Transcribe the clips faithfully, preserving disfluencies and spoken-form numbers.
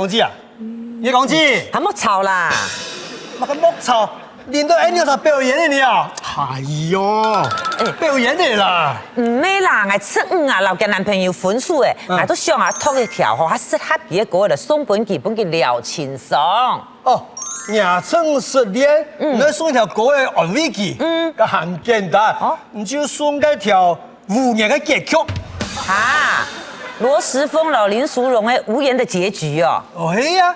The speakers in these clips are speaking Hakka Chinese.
公子啊，葉公子，還莫吵啦。麼个莫吵？恁多恁樣在表演个呢啊？哎喲，表演个啦。毋係啦，𠊎初五啊，摎厥男朋友分手欸，𠊎都想啊，擇一條吼，較適合佢个歌來送分佢，分佢療情傷。哦，若初五失戀，你愛送一條歌來安慰佢，嗯，該還簡單，你就送該條 《無言的結局》。哈，羅時豐摎林淑容个《無言的結局》哦。哦，係啊，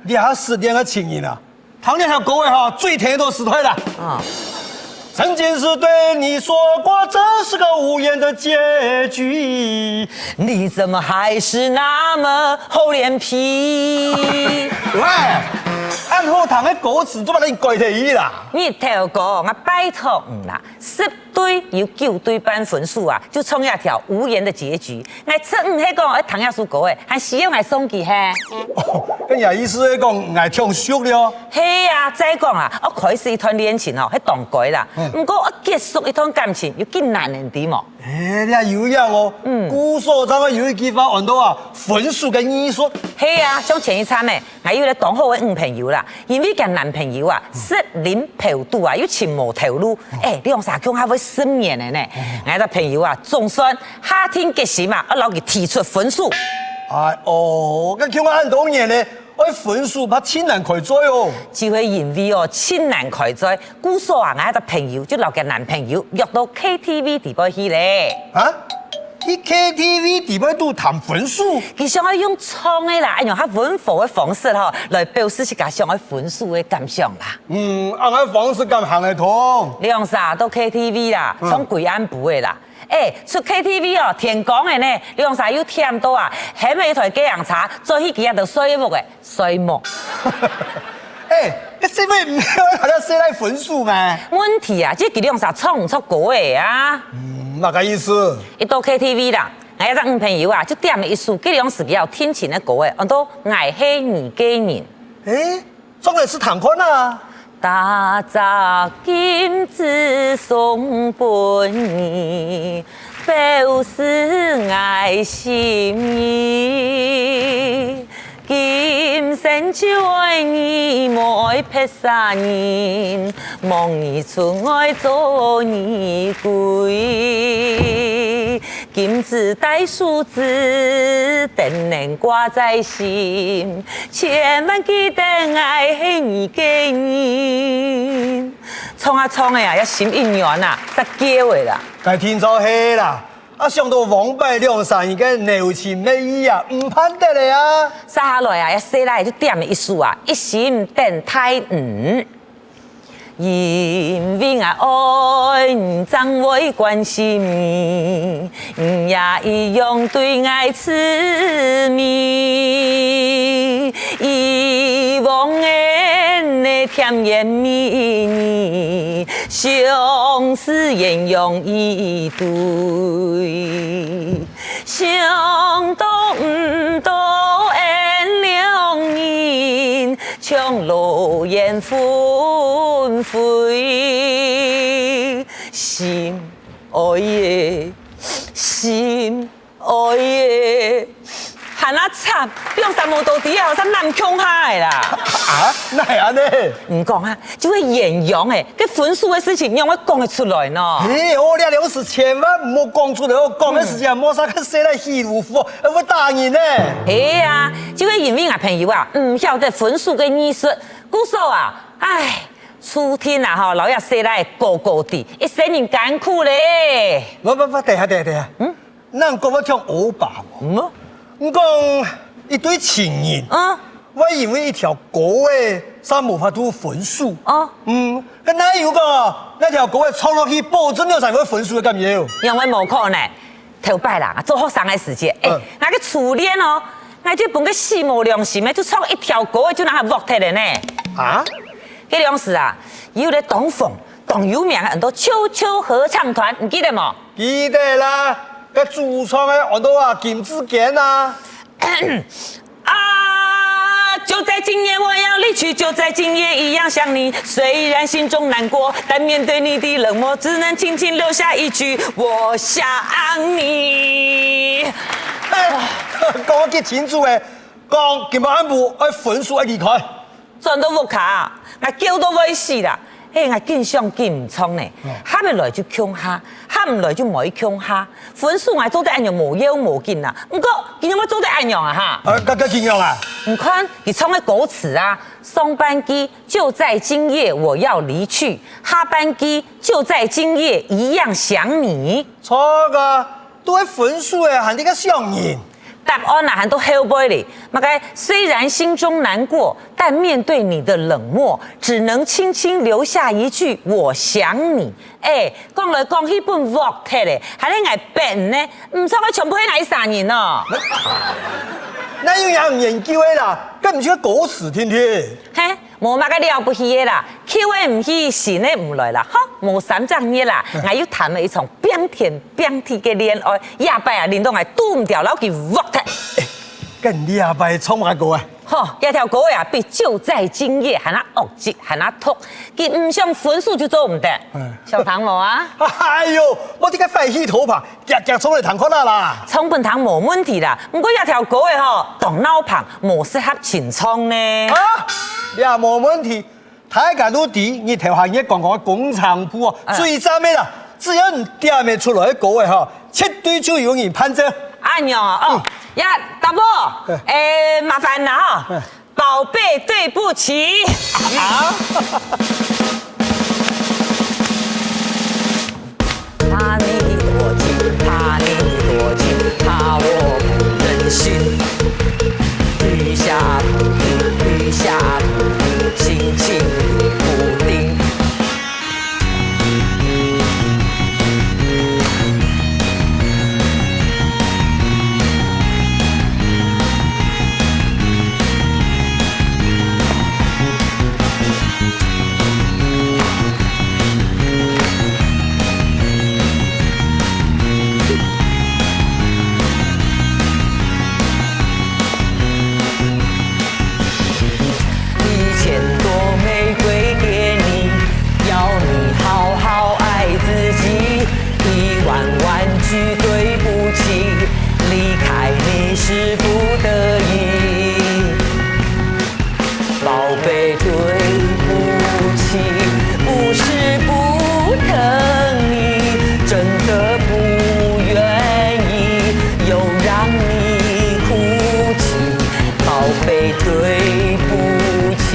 這下失戀个情人啊，聽這條歌个吼，最甜个時代啦。啊，曾經是對你說過，這是個無言的結局，你怎麼還是那麼厚臉皮？喂，恁好聽个歌詞，做麼个你改忒去啦？你頭哥，𠊎拜託你啦，十 對有九對半分手啊，就唱這條《無言的結局》。𠊎真毋係講愛聽這首歌欸，還需要𠊎送佢係？哦，該你意思係講𠊎忒熟了？係啊，再講啊，愛開始一段戀情哦，係當該啦。毋過愛結束一段感情，又幾難呢，知無？欸，這有影哦。嗯，古早正會有一句話安到啊，分手个藝術。係啊，像前一站呢， 𠊎有一個當好个女朋友啦，因為厥男朋友啊，食啉嫖賭啊，又尋無頭路，欸，兩儕共下會十年了呢。𠊎个朋友啊，總算下定決心啊，愛摎佢提出分手。哎哦，該共下恁多年了，愛分手怕盡難開嘴哦。就係因為哦，盡難開嘴， 故所啊，𠊎个朋友就摎厥男朋友約到K T V底背去咧。啊？去K T V底背肚談分手？佢想愛用唱个啦，恁樣較溫和个方式吼，來表示自家想愛分手个感想啦。嗯，恁樣方式敢行得通？兩儕到K T V啦，唱歸暗晡个啦。欸，出K T V哦，天光个呢，兩儕又悿到啊，喊了一台計程車，載去佢兜睡屋个。 睡目。欸，該係毋係毋係愛摎細賴分手咩？問題啊，就佢兩儕唱毋著歌仔啊。嗯，麼个意思？一到K T V啦，𠊎一隻女朋友啊，就點了一首佢兩儕較定情个歌仔，安到《𠊎係你个人》。欸，唱來試聽看啊。 打隻金子送分你，表示𠊎心意。今生就愛你，無愛別儕人，望你出外做你鬼。 金子戴手指，定能掛在心，千萬記得𠊎係你个人。唱啊唱个啊，也心一軟啊，煞噭个啦。該定著係啦，啊想到往擺兩儕人个濃情蜜意啊，毋盼得了啊。續下來啊，這細賴就點了一首啊，《一心等待你》。 因為𠊎愛你，正會關心你，你也一樣對𠊎痴迷。以往个甜言蜜語，像誓言容易對。 想到毋到恩兩人，像流言紛飛。心愛个，心愛个，還較慘，兩儕無到底啊，煞攬共下个啦。啊，哪會恁呢？毋講啊， 就係鴛鴦欸，該分手个事情仰會講得出來呢？嘿，哦，這兩字千萬毋好講出來哦，講个時節啊，莫煞該細賴起爐火，會打人呢。係啊，就係因為𠊎朋友啊，毋曉得分手个藝術，故所啊，唉，注定啊吼，摎這細賴哥哥弟，一世人艱苦咧。不不不，等下等下等下，嗯， 你講𠊎像歐巴無？嗯？你講一對情人，嗯，會因為一條歌仔，煞無法度分手。哦，嗯，該哪有講哦，該條歌仔唱落去，保證了才會分手个感覺哦。仰會無可能？頭擺啦，做學生个時節，欸，嗯，𠊎个初戀哦，𠊎就分該死無良心个，就唱一條歌仔就摎佢㧒忒了呢。啊？該當時啊，有一個當紅、當有名个安到蹺蹺合唱團，你記得無？ 記得啦，該主唱个安到啊金智娟啊。啊，就在今夜我要離去，就在今夜一樣想你。雖然心中難過，但面對你的冷漠，只能輕輕留下一句我想你。哎，講得幾清楚欸，講今晡暗晡愛分手愛離開。轉到屋下，𠊎噭到會死啦！嘿，𠊎緊想緊毋著呢，合得來就共下，合毋來就莫共下。分手𠊎做得恁樣無要無緊啊，毋過佢仰會做得恁樣啊哈？呃，該該佢仰啊？你看佢唱个歌詞啊，上半句就在今夜我要離去，下半句就在今夜一樣想你。著啊，都係分手了，還在該想人。 答案啊，還在後背哩。麼个雖然心中難過，但面對你的冷漠，只能輕輕留下一句「我想你」。欸，講來講去分鑊忒咧，還係𠊎笨呢，毋著个全部係𠊎儕人哦。哪有恁研究个啦？該毋就歌詞聽聽？嘿，無麼个了不起个啦，舊个毋去，新个毋來啦，吼，無三隻月啦，𠊎又談了一場冰天 冰地个戀愛，這擺啊，輪到𠊎堵毋著摎佢鑊忒。該你這擺唱麼个歌啊？吼，這條歌啊，比就在今夜還較惡質，還較毒。佢毋想分手就做毋得。嗯。想聽無啊？哎喲，莫在該懷疑討拍，遽遽唱來聽看啊啦。唱分聽無問題啦，毋過這條歌个吼，當鬧棚，無適合清唱呢。啊，這無問題。 大家都知，日頭下月光光个工程部哦，嗯。最讚个啦！只要你點得出來个歌个吼，絕對就有人伴奏。恁樣啊，哦，嗯。呀，大伯，欸，麻煩啦哈，嗯。寶貝，對不起。好。 怕你多情，怕你多情，怕我不忍心。雨下不停，雨下不停，心情不定。 一千朵玫瑰给你，要你好好爱自己。一万万句对不起，离开你是不得已。 宝贝，对不起，不是不疼你，真的不愿意又让你哭泣。宝贝，对不起，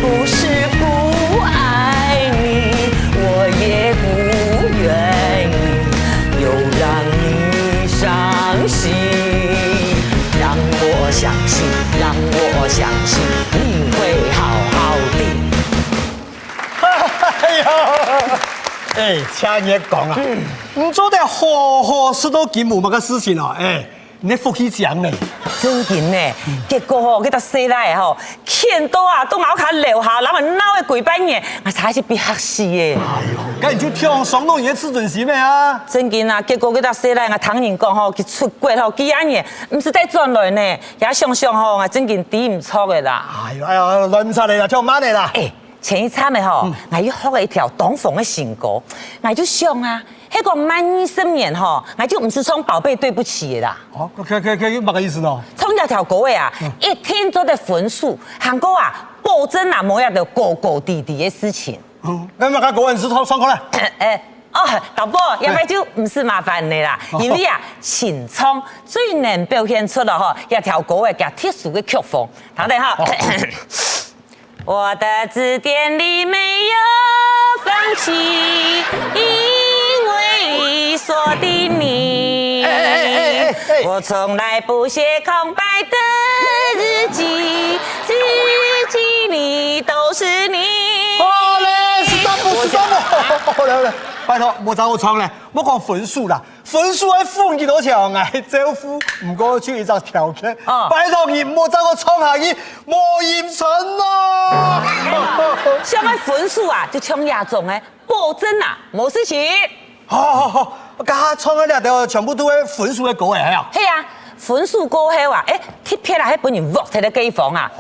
不是不爱你，我也不愿意又让你伤心。让我相信，让我相信， 你会好好的。哎呀，哎，聽你講啊，你做得好好食到今無麼个事情哦，哎，你个福氣強呢。真經呢，結果吼，該隻細賴吼，譴到啊，都咬下樓下，摎𠊎鬧个歸半夜，𠊎差一息被嚇死耶。哎喲，該你就忒傷弄你个自尊心了啊！真經啊，結果該隻細賴，𠊎聽人講吼，佢出國吼，幾下年，毋使再轉來呢，也想想吼，𠊎真經知毋著个啦。 哎喲，哎喲，亂亂來啦，跳慢个啦。哎，前一站个吼，𠊎又學了一條當紅个新歌，𠊎就想啊，係講慢二十年吼，𠊎就毋使唱寶貝對不起个啦。哦，可可可，麼个意思呢？唱這條歌个啊，一定做得分手，還過啊，保證啊，無這兜高高低低个事情。嗯，該麼个歌你試唱唱看啦。哎，哦，導播，這擺就毋使麻煩你啦，因為啊，清唱最能表現出來吼，這條歌个佢特殊个曲風。 好的哈。我的字典里没有放弃，因为锁定你。哎，哎，哎，哎，哎。我从来不写空白的日记，日记里都是你。好嘞，stop，stop，好嘞，好嘞，拜託，莫再唱了，莫講分手啦， 分手愛分幾多錢，𠊎照付，毋過就一隻條件，哦。拜託你莫再過唱下去，無音傳咯。想愛分手啊，就唱這種个，保證啊，無事情。好好好，該下唱个這兜全部都係分手个歌仔係啊？係啊，分手過後啊，欸，特別啊，係分人鑊忒个地方啊。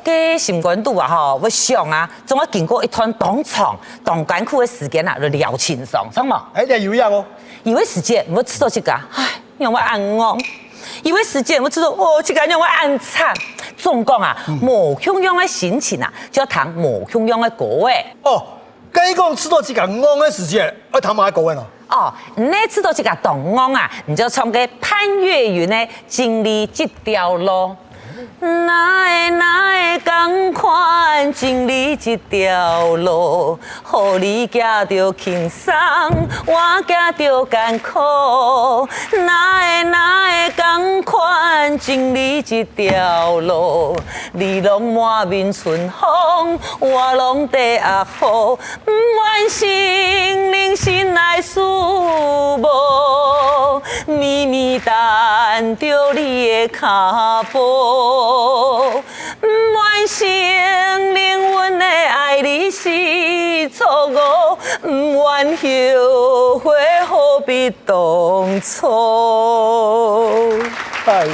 該心肝肚啊吼，會想啊，總愛經過一段當長、當艱苦个時間啊，來療情傷，著無？欸，這有影哦。 有个時節，𠊎試著自家，唉，仰會恁戇；有个時節，𠊎試著，哦，自家仰會恁慘。講講啊，無共樣个心情啊，就愛聽無共樣个歌仔。哦，該講試著自家戇个時節，愛聽麼个歌仔呢？哦，你試著自家當戇啊，你就唱該潘越雲个《經歷這條路》。哪會哪會仝款經歷這條路， 予你行著輕鬆，我行著艱苦。哪會哪會仝款經歷這條路，你攏滿面春風，我攏在壓雨。毋願心靈心內思慕，每每等著你的跤步。 毋願心靈阮的愛你是錯誤，毋願後悔何必當初。哎呀，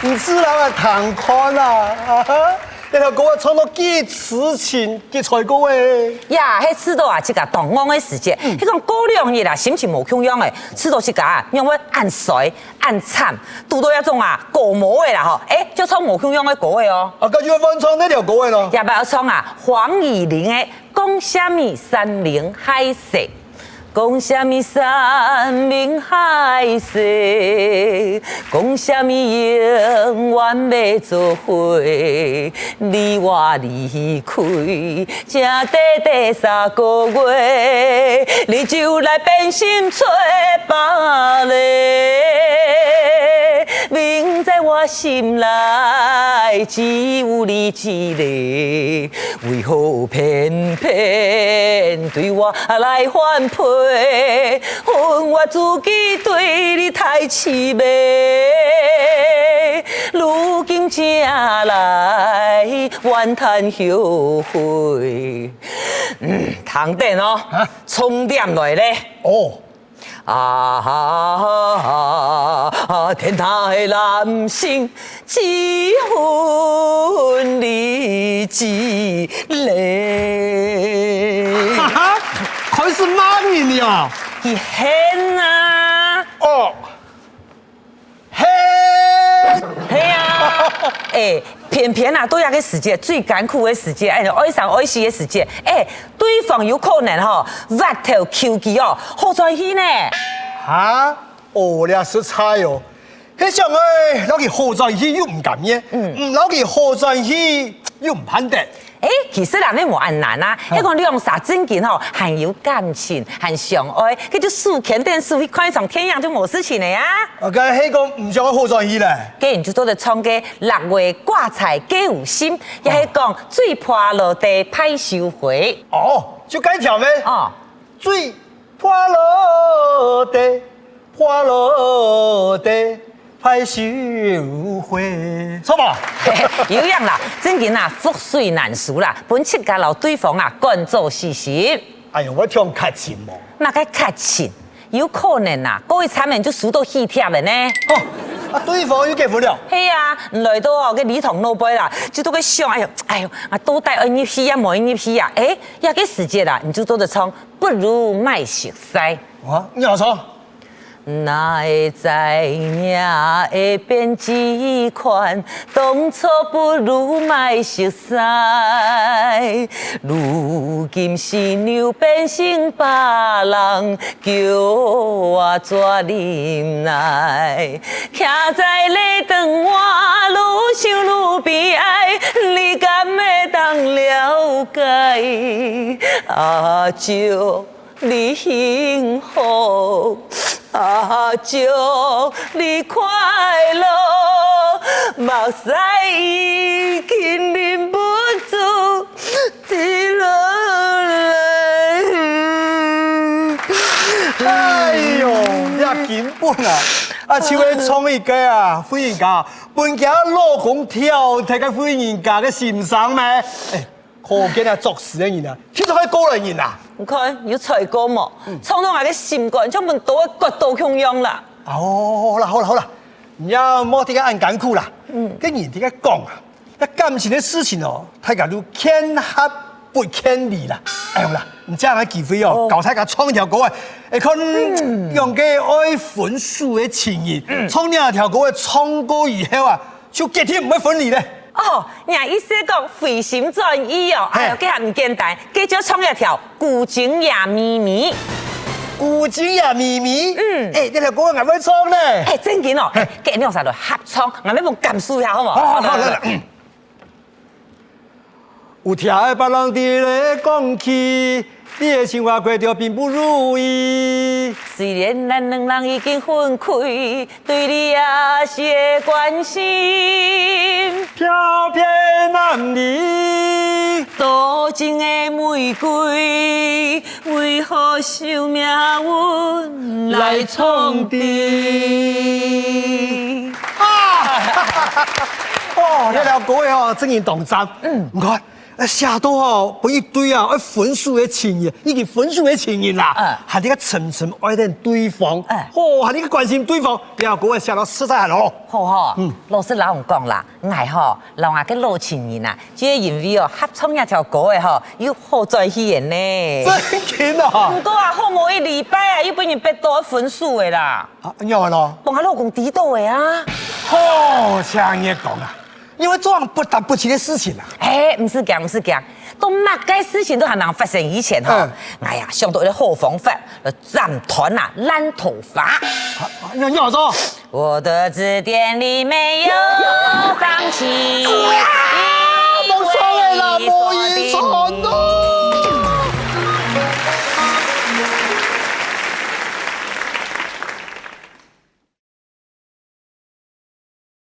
毋知人啊，聽看啊，啊哈，這條歌啊，唱到幾痴情，幾衰過誒。呀，係試著啊，自家當戇个時節，嗯。係講過兩日啊，心情無共樣誒，試著自家啊，仰會恁衰， 恁慘，堵著這種啊，歌魔仔啦吼，誒，就唱無共樣个歌仔哦。啊，該就愛換唱哪條歌仔呢？這擺愛唱啊，黃乙玲个《講啥物山盟海誓》。講啥物山盟海誓，講啥物永遠要做伙，你我離開， 才短短三個月，你就來變心碎峇咧。明知我心內只有你一个，為何偏偏對我來反背？恨我自己對你太痴迷，如今才來怨嘆後悔。 嗯，聽等哦，啊？重點來咧。哦。啊哈哈，天大的男性，只恨你一个。哈哈，開始罵人了啊？佢恨啊。哦。 嘿！係啊，誒，偏偏啊，到這个時節，最艱苦个時節，誒，愛生愛死个時節，誒，對方有可能吼，斡頭求其哦，好轉去呢。哈？哦，這實在哦，係想愛摎佢好轉去又毋甘願，嗯。毋摎佢好轉去又毋盼得。 誒，其實啊，也無恁難啊。嗯。係講兩儕正經吼，還有感情，還相愛，該就手牽等手去看一場電影就無事情了啊。啊，該係講毋想愛好轉去咧。該你就做得唱該六月掛彩歌有心，也係講水破落地歹收回。哦，就該條咩？哦。水 破落地，破落地，歹收回。著無？有影啦，正經啊，覆水難收啦，分自家摎對方啊，趕做死死。哎喲，愛忒客氣無？麼个客氣？有可能啊，過一站仔就收著喜帖了呢。哦，啊，對方又結婚了？係啊，來到哦，該禮堂外背啦，就在該想，哎喲，哎喲，啊，到底愛入去也無愛入去啊？誒，這个時節啊，你就做得唱 不如莫熟似。啊，你好唱。哪會知影會變這款，當初不如莫熟似。如今新娘變成別人，叫我怎忍耐？徛在禮堂外，愈想愈悲哀，你敢會當了解？啊，祝 你幸福，啊，祝你快樂，目屎已經忍不住滴落來。哎喲，這根本啊，啊，就係唱一个啊，婦人家，分厥老公挑拨个婦人家个心聲咩？哎， 可見啊，作詞个人啊，聽著係過來人啊。你看，有才過無？嗯。唱到𠊎个心肝，像分刀仔割到共樣啦。哦，好啦，好啦，好啦，你也莫在該恁艱苦啦。嗯。該人在該講啊，該感情个事情哦，大家都勸和不勸離啦。哎喲啦，你這下个機會哦，哦。教大家唱一條歌啊，會看，嗯。仰个愛分手个情人，嗯。唱這條歌啊，唱過以後啊，就決定毋會分離咧。哦，你意思講回心轉意哦？哎喲，嘿。這下毋簡單，這就唱一條《古井夜咪咪》。《古井夜咪咪》？嗯。哎，這條歌𠊎會唱呢。哎，正經哦，哎，這下你兩儕來合唱，𠊎來分感受一下，好無？好，好，好，來，來。 有聽个別人佇咧講起，你个生活過得並不如意。雖然咱兩人已經分開，對你也是會關心。飄撇男兒，多情个玫瑰，為何受命運來創治？啊！哦，這條歌个哦，真經當讚。嗯。你看， 啊，寫到吼，分一對啊，愛分手个情人，已經分手个情人啦，嗯。還在該深深愛等對方，嗯。吼，還在該關心對方，這條歌仔寫到實在還好。好吼，嗯。老實摎你講啦，𠊎吼，摎𠊎个老情人啊，就係因為哦，合唱這條歌仔吼，又好轉去个呢。正經哦。毋過啊，好無一禮拜啊，又分人逼到分手个啦。啊，仰仔咯？分𠊎老公知著个啊。好，像你講啊， 因為做恁不得不去个事情啊。哎，毋使驚，毋使驚，到麼个事情都還吂發生以前吼，嗯。哎呀，想到一個好方法，來斬斷啊爛桃花。啊，啊，仰，仰仔做？我的字典裡沒有放棄。